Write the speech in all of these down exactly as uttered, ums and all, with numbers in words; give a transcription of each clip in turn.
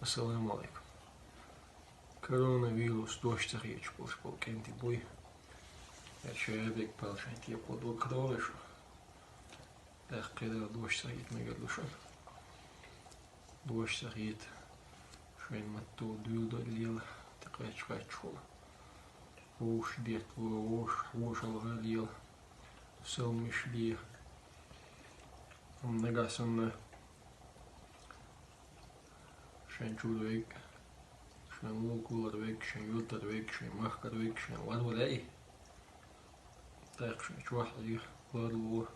Ассаламу алейкум. Коронавирус дош ца хеташ болуш болу кӀентий буй. Эр шайбек палшайн текъо дог кадолуш. ТӀаккха кхидӀа дош ца хета мегар ду шуна. Дош ца хета. Шайн матто дуьйла лела, тӀе кхаьчча кхаьччахула. Вовшах детта вовшах, вовшалгӀа лела. Салмиш бе. Амма нагахь санна шайн чуьра вега, шайн лулгулара вега, шайн юьртара вега, шайн махкара вега, шайн ларвала яи. ТӀаккха шайн чохь а ларло,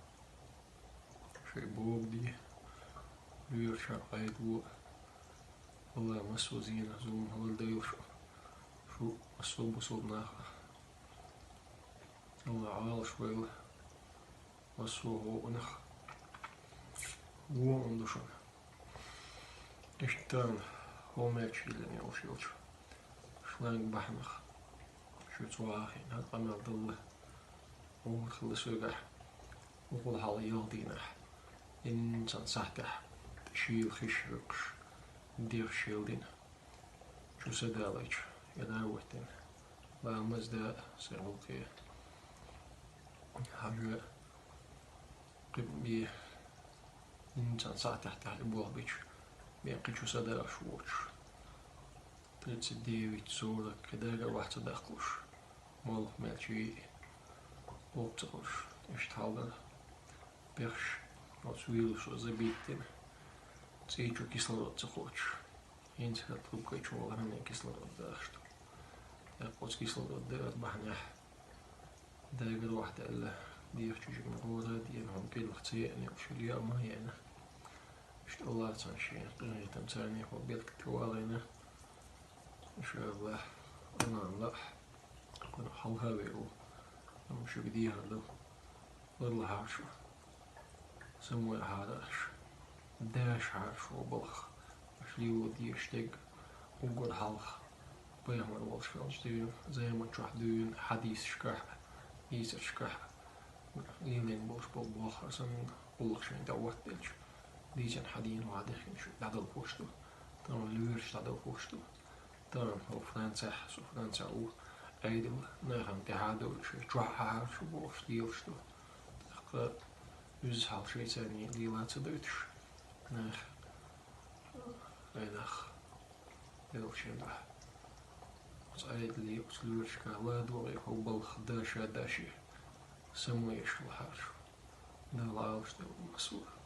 шайн богу де, лоьрашна къайдало. Алла массо а зенах, зуламах лардойла шу, шу массо а бусалба нах а. Алла Ӏалаш войла. Массо а гӀуллакхах вон ду шуна. Иштта хӀумма мегаш хилла йолуш йолчу шланг бахьанах шуьца вахийна хӀара къамел далла, гӀумар хилла соьгахь, вукхул хьалха ялх дийнахь, инсан сахьтехь шийла хиш хьоькхуш, дехаш хила дина. Чу са далайча, я да ваттина. Ламаз да, сайн гӀуллакхе. Хьажа, кхин бен, инсан сахьтехь тӀехь и болх бича, бен кхин чу са далаш воцуш. Тридцать девять, сорок, кхин дагар вахь ца даккхалуш. Молха мел чий, гӀуллакх ца хуьлуш. Иштта хьал дара. Пехаш, оцу вирусо забиттина. ЦӀий чу кислород ца кхочуш. ХӀинца хӀара трубкай чу валаран кислород дахаш ду. ТӀаккха оцу кислород даар бахьанехь, дагар вахь даьлла, деха чу жимма гӀора а деана, хӀума кӀелах ца еана, уьш лиа а ма еана. Иштта Аллаца шен къинхетам царнехула беркате валийна. Ша Аллах, аман лаахь, кхунах хьалха вер ву, амма шуьга дехар ду. Варлахьара шу. Самавехьара аша. Дашахьара шу балха. Аша лело дезаш дерг уггар хьалха. Пайхамар волуш хилча дуьйна, займан чохь дуьйна, хьадисашкахь а, дийцаршкахь а. Лелийна болуш болу болх хӀара санна, гӀуллакх шайн тӀе хӀоттаделча, дийцина хьадийна ван дехкина шу дӀадала хӀуш ду. Тахана лоьраш дӀадала хӀуш ду. Тахана хӀо Францехь, со Францехь ву, Ӏедал нахана тӀаьхьа а довлуш, чохь а хьара шу бохуш лелаш ду. ТӀаккха уьзза хьалха Швейцарин лела ца дойтуш, нах, ай нах, делла шен дуьхьа. Оцу Ӏедале, оцу лоьрашка ладогӀий хӀо балха даша а даший, самавеш вахьара шу. Дала Ӏалаш делла массо а.